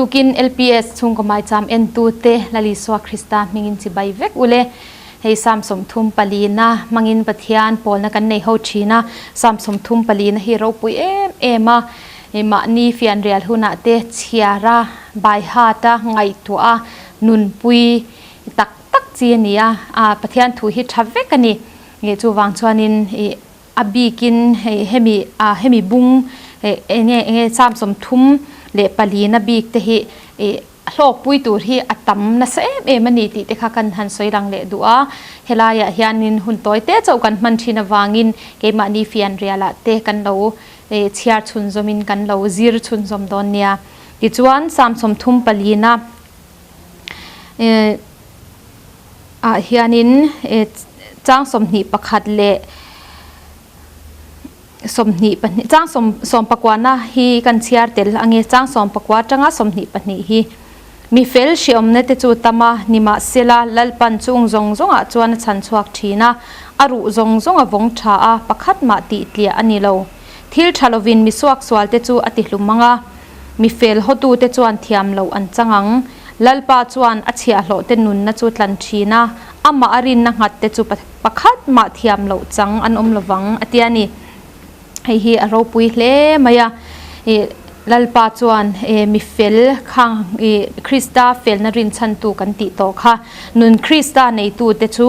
Tukin LPS chhungkaw maicham entute Lal Isua Krista hmingin chibai vek ule. Hei Psalm 34na hmangin Pathian pawlna kan nei ho thin a, Psalm 34na hi ropui em em a, mahni fianrial hunah te chhiar a, bai hat a, ngaihtuah a, nunpui tak tak chi a ni a, Pathian thu hi tha vek a ni. Chuvang chuanin ih a bikin hei hemi ah hemi bung eh enge enge Psalm 34na bik te hi ih hlawkpui tur hi a tam nasa em em a ni tih te kha kan han sawi lang leh duh a. Helaiah hianin hun tawi te chauh kan hman thin avangin keimahni fianrial ah te kan lo eh chhiar chhunzawmin kan lo zir chhunzawm dawn nia. Tichuan Psalm 34na eh ah hianin eh chang 21 leh 22 chang sawm sawm pakuana hi kan chhiar tel ange chang sawm pakua atanga 22 hi mi fel hriawmna te chu tama nimahsela Lalpan chung zawng zawngah chuan a chhan chhuak thin a, a ruh zawng zawng a vawng tha a, pakhat mah tih tliah a ni lo. Thil tha lovin mi suaksual te chu a ti hlum ang a, mi fel hawtute chuan thiam loh an chang ang. Lalpa chuan a chhiahhlawh te nunna chu tlan thin a, amah a rinna nghat te chu pakhat mah thiam loh chang an awm lovang a ti a ni. Hei hi a ropui hle mai a, ih Lalpa chuan eh mi fel khang ih Krista felna rinchhantu kan tih tawh kha. Nun Krista neitu te chu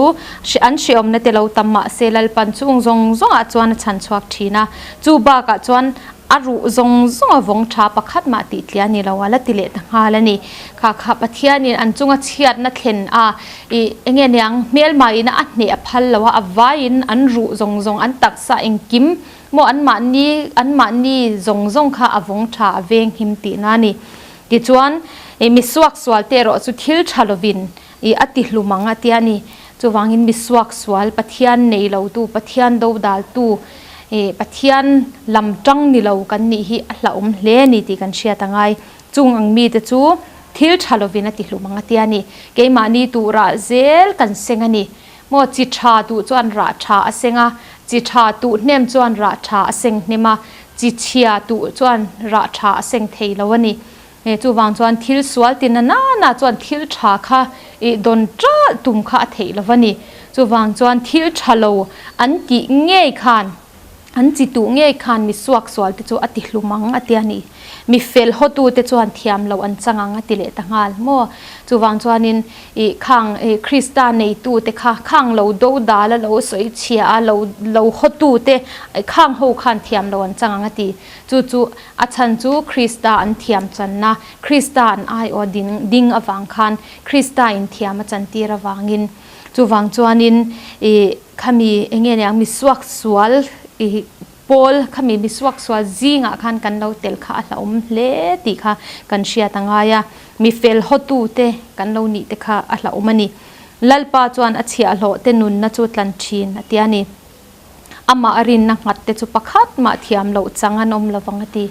an hreawmna te lo tam mah se Lalpan chung zawng zawngah chuan a chhan chhuak thin a, chu bakah chuan A ruh zawng zawng a vawng tha pakhat mah tih tliah a ni lo a, la ti leh ta nghal a ni. Kha kha Pathianin an chunga chhiatna thlen a, ih enge niang hmelmaiin a hneh a phal lo a, a vaiin an ruh zawng zawng an taksa engkim maw anmahni anmahni zawng zawng kha a vawng tha a veng him tihna a ni. Tichuan ih mi suaksual te erawh chu thil tha lovin ih a ti hlum ang a tia ni. Chuvangin mi suaksual, Pathian nei lotu, Pathian dodaltu, ih Pathian lam tang ni lo kan nih hi a hlauhawm hle a ni tih kan hriat a ngai. Chung ang mite chu thil tha lovin a ti hlum ang a tia ni. Keimahni tuh rah zel kan seng a ni. Maw chi tha duh chuan rah tha a seng a, chi tha tuh hnem chuan rah tha a seng hnem a, chi chhia tuh chuan rah tha a seng thei lo a ni. Chuvang chuan thil sual ti na nana chuan thil tha kha i dawn ṭalh tum kha a theih lo va ni. Chuvang chuan thil tha lo an tih ngei khan, an chi tuh ngei khan mi suaksual te chu a ti hlum ang a ti a ni. Mi fel hawtute chuan thiam lo an chang ang a ti leh ta nghal maw? Chuvang chuanin I khang i Krista neitute kha khang lo do dal a lo sawi chhia a lo lo hawtute khang ho khan thiam lo an chang ang a ti. Chu chu a chhan chu Krista an thiam channa, Krista an aiawh ding ding avang khan Krista in thiam a chantir avangin. Chuvang chuanin i khami enge niang mi suaksual i Paul khami mi suaksual zingah khan kan lo tel kha a hlauhawm hle tih kha kan hriat a ngai a, mi fel hawtute kan lo nih te kha a hlauhawm a ni. Lalpa chuan a chhiahhlawh te nunna chu tlan thin a ti a ni. Amah a rinna nghat te chu pakhat mah thiam loh chang an awm lovang a ti.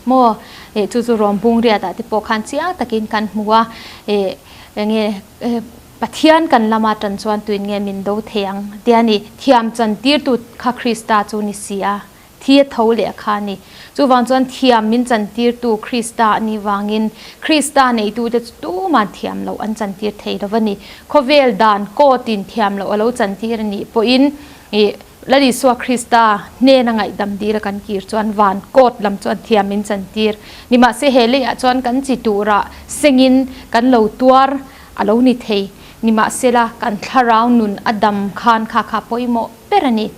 Maw? Eh chu chu Rom bung riatah te pawh khan chiang takin kan hmu a, eh enge eh Pathian kan lama tan chuan tuin nge min do thei ang? Tia ni, thiam chan tirtu kha Krista chu ni si a, thi a tho leh a kha a ni. Chuvang chuan thiam min chan tirtu Krista a nih vangin Krista neitute chu tuman thiam loh an chan tir thei lo va ni. Khawvel dan court-in thiam loh a lo chan tir a nih pawhin ih Lal Isua Krista hnena ngaihdam dil a kan kir chuan van court lam chuan thiam min chan tir. Nimahse he leiah chuan kan chi turah sengin kan lo tuar A lo ni thei. Nimahsela, kan thlarau nun a dam khan kha kha pawimawh ber a ni.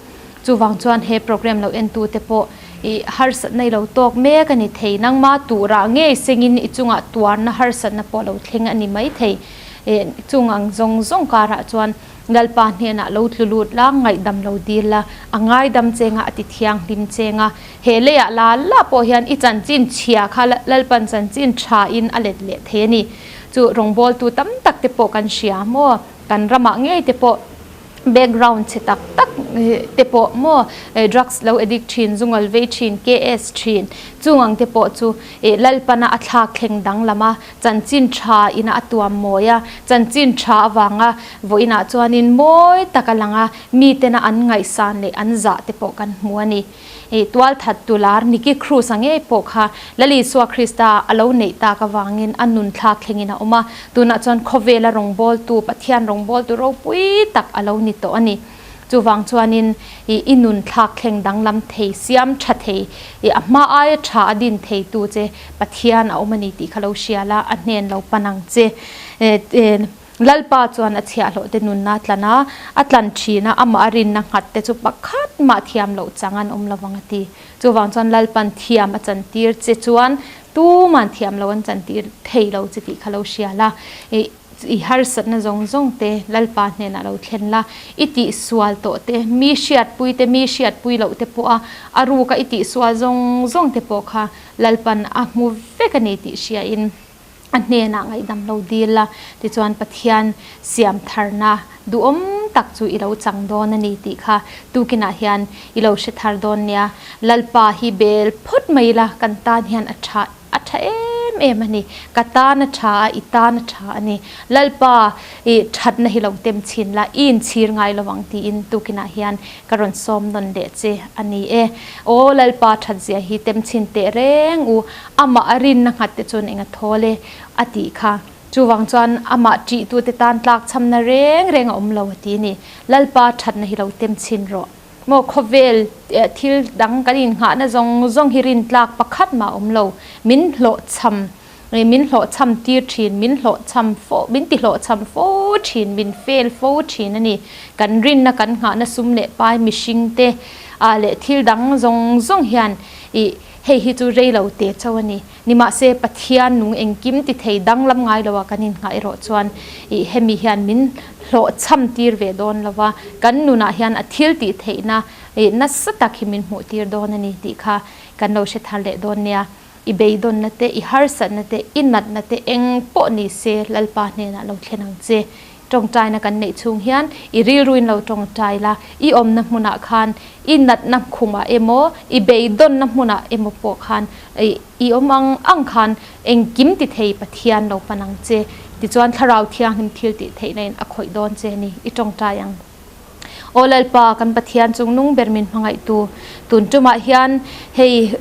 Chuvang chuan he program lo entute pawh i harsatna i lo tawk mek a ni thei. Nangma turah ngei sengin i chungah tuarna harsatna pawh lo thleng a ni mai thei. Chung ang zawng zawng karah chuan Lalpa hnenah lo tlu lut la, ngaihdam lo dil la, a ngaidam chenga a ti thianghlim chenga. He leiah la la pawh hian i chanchin chhia kha Lalpan chanchin thain a let leh thei a ni. Chu rawngbawltu tam tak te pawh kan hria maw? Kan ramah ngei te pawh background chhe tak tak te pawh maw drugs lo addict thin, zungal vei thin, KS thin chung ang te pawh chu Lalpana a thlak thleng danglam a, chanchin tha ina a tuam mawi a, chanchin tha avanga vawiinah chuanin mawi tak a lang a, mitena an ngaihsan leh an zah te pawh kan hmu a ni. I tualthat tu lar Nicky Cruz a ngei pawh kha Lal Isua Krista a lo neih tak avangin a nun thlak thlengin a awm a, tunah chuan khawvela rawngbawltu, Pathian rawngbawltu ropui tak a lo ni tawh a ni. Chuvang chuanin i i nun thlak thleng danglam thei, siam tha thei, i a hma aia tha a din thei tu che Pathian a awm a ni tih kha lo hria la, a hnen lo pan ang che. Lalpa chuan a chhiahhlawh te nunna a tlan a, a tlan thin a, amah a rinna nghat te chu pakhat mah thiam loh chang an awm lovang a ti. Chuvang chuan Lalpan thiam a chantir che chuan tuman thiam lo an chantir thei lo che tih kha lo hria la. I i harsatna zawng zawng te Lalpa hnenah lo thlen la, i tihsual tawh te, mi hriatpui te, mi hriatpui loh te pawh a, a ruka i tihsual zawng zawng te pawh kha Lalpan a hmu vek a ni tih hriain, a hnenah ngaihdam lo dil la, tichuan Pathian siam tharna duhawm tak chu i lo chang dawn a ni tih kha tukinah hian i lo hre thar dawn nia. Lalpa hi bel phawt mai ila kan tan hian a tha a tha em em a ni. Ka tan a tha a, i tan a tha a ni. Lalpa i thatna hi lo tem chhin la, i inchhir ngai lo ang tiin tukinah hian ka rawn sawm nawn leh che a ni e. Aw Lalpa thatzia hi tem chhin teh reng u, amah a rinna nghat te chuan eng a thawl e a tih kha. Chuvang chuan amah ṭihtute tan tlakchhamna reng reng a awm lo a ti a ni. Lalpa thatna hi lo tem chhin rawh. Maw khawvel thil dang kan innghahna zawng zawng hi rintlak pakhat mah a awm lo. Min hlawhchham. Min hlawhchham tir thin, min hlawhchham fo, min ti hlawhchham fo thin, min fail fo thin a ni. Kan rinna kan nghahna sum leh pai mihring te ah leh thil dang zawng zawng hian ih hei hi chu rei lo te chauh a ni. Nimahse Pathian nung engkim ti thei danglam ngai lo ah kan innghah erawh chuan ih hemi hian min hlawhchham tir ve dawn lo va, kan nunah hian a thil tih theihna ih nasa tak hi min hmuh tir dawn a ni tih kha kan lo hre thar leh dawn nia. I beidawnna te, i harsatna te, i natna te eng pawh ni se Lalpa hnenah lo thlen ang che. Tawngtaina kan neih chhung hian i rilruin lo tawngtai la, i awmna hmunah khan i natna khumah emaw, i beidawnna hmunah emaw pawh khan i awm ang ang khan engkim ti thei Pathian lo pan ang che. Tichuan Thlarau Thianghlim thil tih theihna in a khawih dawn che ni, i tawngtai ang. Aw Lalpa, kan Pathian chung nung ber min hmangaihtu, tun tumah hian hei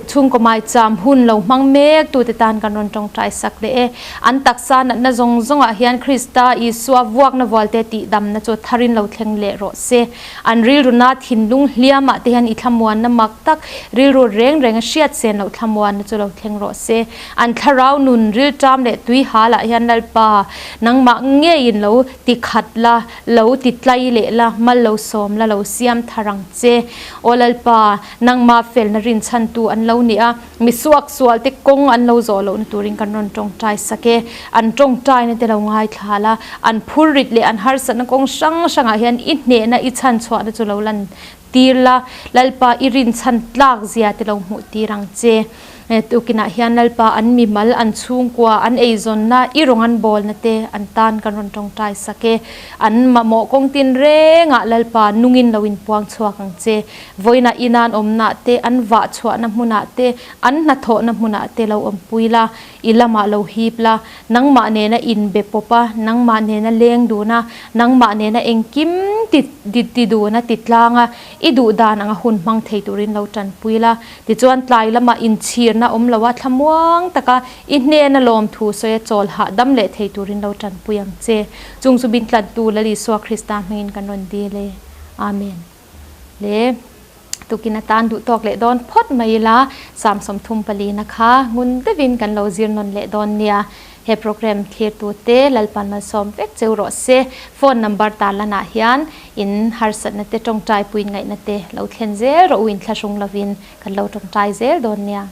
chhungkaw maicham hun lo hmang mek tute tan kan rawn tawngtai sak leh e. An taksa natna zawng zawngah hian Krista Isua vuakna vualte tihdamna chu tharin lo thleng leh rawh se. An rilruna thinlung hliamah te hian i thlamuanna mak tak, rilru reng reng a hriat sen loh thlamuanna chu lo thleng rawh se. An thlarau nun rilṭam leh tui halah hian Lalpa, nangmah ngeiin lo tikhat la, Lo ti tlai leh la, mal lo sawm la, lo siam thar ang che. Aw Lalpa, nangmah felna rinchhantu an lo ni a, mi suaksual te kawng an lo zawh lohna turin kan rawn tawngtai sak e. An tawngtaina te lo ngaithla la, an phurrit leh an harsatna kawng hrang hrangah hian i hnehna i chhanchhuahna chu lo lan tir la, Lalpa i rinchhan tlak zia te lo hmuh tir ang che. Tukinah hian Lalpa an mimal, an chhungkua, an eizawnna, i rawng an bawlna te an tan kan rawn tawngtai sak e. An mamawh kawng tin rengah Lalpa nungin lo inpuang chhuak ang che. Vawiinah inan awmnah te, an vah chhuahna hmunah te, an hnathawhna hmunah te lo awmpui la, i lamah lo hip la, nangmah nena inbe pawp a, nangmah nena leng dun a, nangmah nena engkim ti ti dun a, ti tlang a, i duh dan anga hun hmang thei turin lo tanpui la. Tichuan tlai lamah inchhirna awm lo a, thlamuang taka i hnena lawmthu sawi a chawl hahdam leh thei turin lo tanpui ang che. Chung chu min tlantu Lal Isua Krista hmingin kan rawn dil e. Amen. Le. Tukin atan duh tawk leh dawn phawt mai ila, Psalm 34 na kha ngun deuhin kan lo zir nawn leh dawn nia. He program thlirtute Lalpan malsawm vek cheu rawh se. Phone number tarlanah hian in harsatna te tawngtai puin ngaihna te lo thlen zel rawh u inthlahrung lovin kan lo tawngtai zel dawn nia.